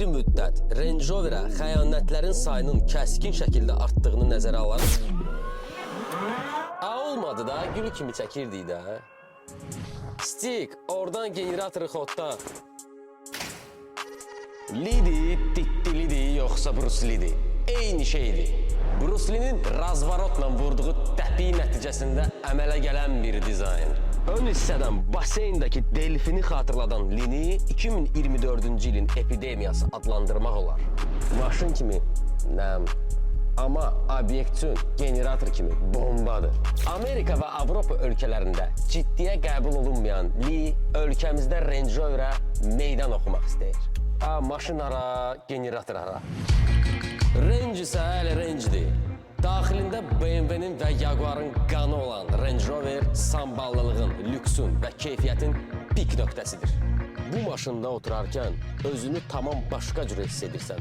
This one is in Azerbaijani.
Bir müddət Range Rover-ə xəyanətlərin sayının kəskin şəkildə artdığını nəzərə alaraq. A olmadı da, gül kimi çəkirdik də. Stik, oradan generatoru xodda. Lidi, Tittilidir, yoxsa Bruce Lee-dir? Eyni şeydir. Bruce Lee-nin razvorotla vurduğu təpik nəticəsində əmələ gələn bir dizayn. Ön hissədən baseyndəki delfini xatırladan Lini 2024-cü ilin epidemiyası adlandırmaq olar. Maşın kimi nəm, amma obyekt üçün generator kimi bombadır. Amerika və Avropa ölkələrində ciddiyə qəbul olunmayan Li ölkəmizdə Range Rover-ə meydan oxumaq istəyir. A, maşın hara, generator hara? Range isə hələ Range-dir. Daxilində BMW-nin və Jaguar-ın qanı olan Range Rover samballılığın, lüksün və keyfiyyətin pik nöqtəsidir. Bu maşında oturarkən özünü tamam başqa cür hiss edirsən.